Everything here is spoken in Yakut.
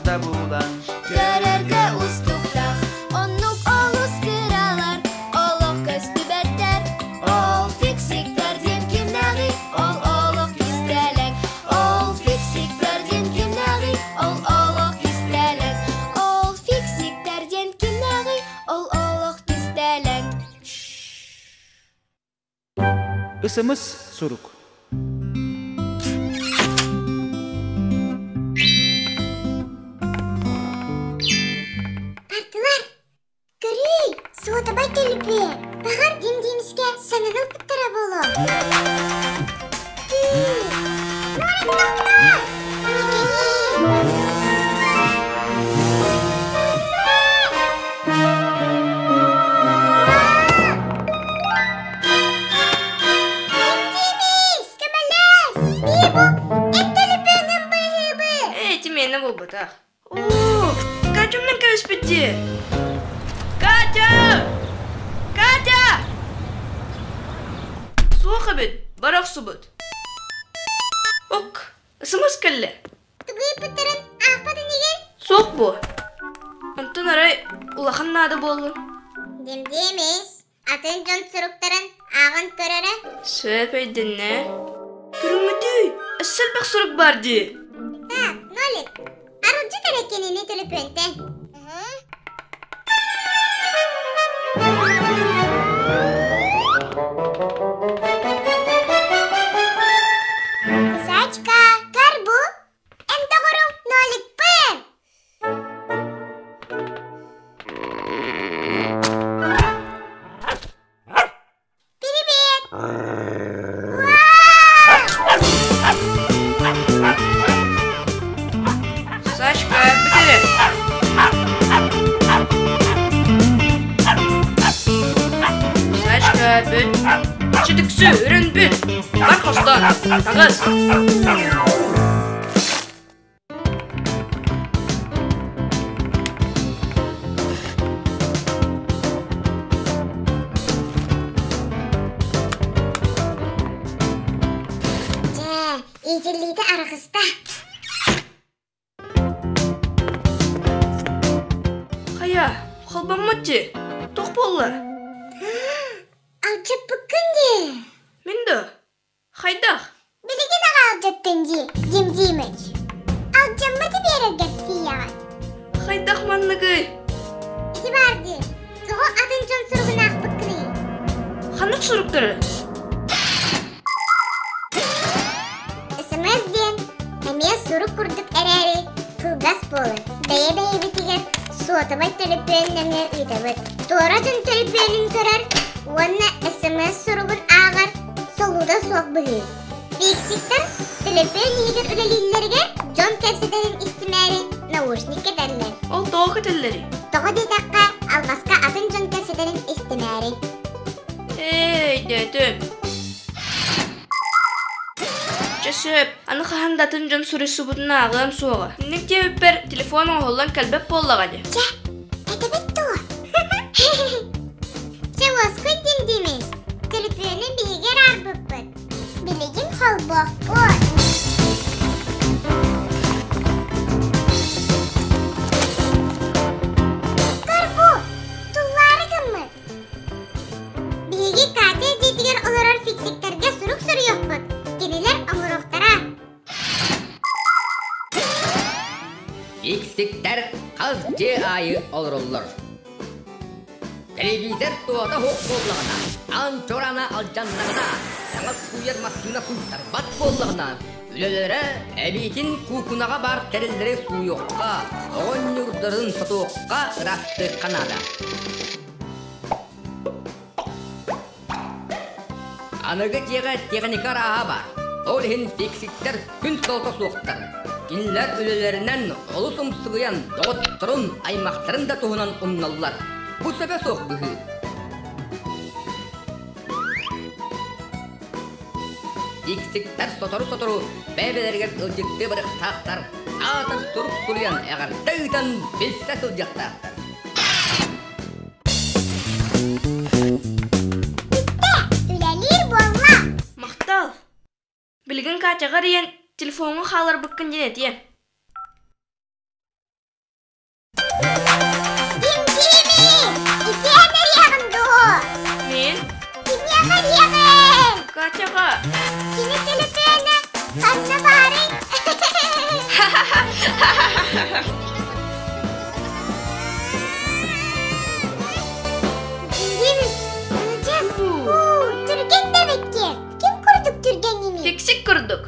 Суолта булан Көрөргө устуктаах, оннук олус кыралар, олох көстүбэттэр. Ол фиксиктэр диэн кимнээҕий? Ол олох кистэлэҥ. Ол фиксиктэр диэн кимнээҕий? Ол олох кистэлэҥ. Ол фиксиктэр диэн кимнээҕий? Ол олох кистэлэҥ. Ысымыс сурук. Бардылар. Көрүүй, суотабай төлөпүөн. Баҕар дим-димискэ саҥаны ылбыттара буолуо. Түү! Норик тохтоо! Дим-димис, көмөлөс! Бибу, эн төлөпүөнүм быыһыыбы! Ээ, ити миэнэ буолбатах. Оо, Катя умнан кэбиспит дии. Катя! Катя! Суох эбит, бара охсубут. Ок, СМС кэллэ. Тугу ыыппыттарын аахпат инигин? Суох буо. Онтон арай улахан наада буоллун. Дим-димис, атын дьон суруктарын ааҕан көрөрө. Сөп өйдөннө. Көрүҥҥүтүй, өссө элбэх сурук баар дии. Так, Нолик, арылдьыт эрэ кинини төлөпүөнтэн. Кусачка, карбу, эн доҕоруҥ Ноликпын! Привет! Сашка, бүтэрэ. Сашка, бүт. Чүтүксү, үрүн бүт. Бар хостон. Таҕыс. Дьэ, иитиллиитэ арахыста. Хайа, холбоммут дии. Туох буолла? Алдьаппыккын дии. Мин да? Хайдах? Билигин аҕа алдьаттын дии, Дим Димыч. Алдьаммыты биэрэргэр тиийэҕин. Хайдах манныгый? Ити баар дии. Тоҕо атын дьон суругун аахпыккыный? Ханнык суруктары? СМС диэн эмиэ сурук курдук эрээри кылгас буолар. Бэйэ-бэйэбитигэр суотабай төлөпүөннэҥҥэ ыытабыт. Туора дьон төлөпүөнүн көрөр уонна СМС суругун ааҕар солуута суох быһыы. Фиксиктэр төлөпүөн иһигэр үлэлииллэригэр дьон кэпсэтэрин истимээри наушник кэтэллэр. Ол тоҕо кэтэллэрий? Тоҕо диэтэххэ, алҕаска атын дьон кэпсэтэрин истимээри. Эй, дээтим. Чэ сөп, аны хаһан да атын дьон суруйсубутун ааҕыам суоҕа. Инник диэбиппэр телефон оҥоһуллан кэлбэт буоллаҕа дии. Чэ, этэбит дуо? Чэ, уоскуй дим димиш. Төлөпүөнү биһиги араарбыппыт. Билигин холбуохпут. Көр бу, туллаары гыммыт. Биһиги Катя дьиэтигэр олорор фиксиктэргэ сурук суруйуохпут. Кинилэр оҥоруохтара. Фиксиктэр хас дьиэ аайы олороллор. Телевизор туота суох буоллаҕына, аан чорана алдьаннаҕына, саҥа сууйар массыына сууйтарбат буоллаҕына, үлэлэрэ эбиитин куукунаҕа баар тэриллэри сууйуохха, оҕонньуурдарын сотуохха, ыраастыахха наада. Аныгы дьиэҕэ техника арааһа баар. Ол иһин фиксиктэр күн солото суохтар. Кинилэр үлэлэринэн олус умсугуйан доҕотторун, аймахтарын да туһунан умналлар. Бу сөбө суох быһыы. Фиксиктэр сотору-сотору бэйэ-бэйэлэригэр ыалдьыттыы барыахтаахтар, аатар сурук суруйан эҕэрдэ ыытан билсэ сылдьыахтаахтар. Бүттэ, үлэлиир буолла. Махтал. Билигин Катяҕа эрийэн телефоҥҥа хааларбыккын диэн этиэ. Ким кимий? Итиэн эриэҕин дуо? Мин? Кимиэхэ эриэҕин? Катяҕа. Кини төлөпүөнэ ханна баарый? Димис, Түргэн да эбиккин. Ким курдук түргэҥҥиний? Фиксик курдук.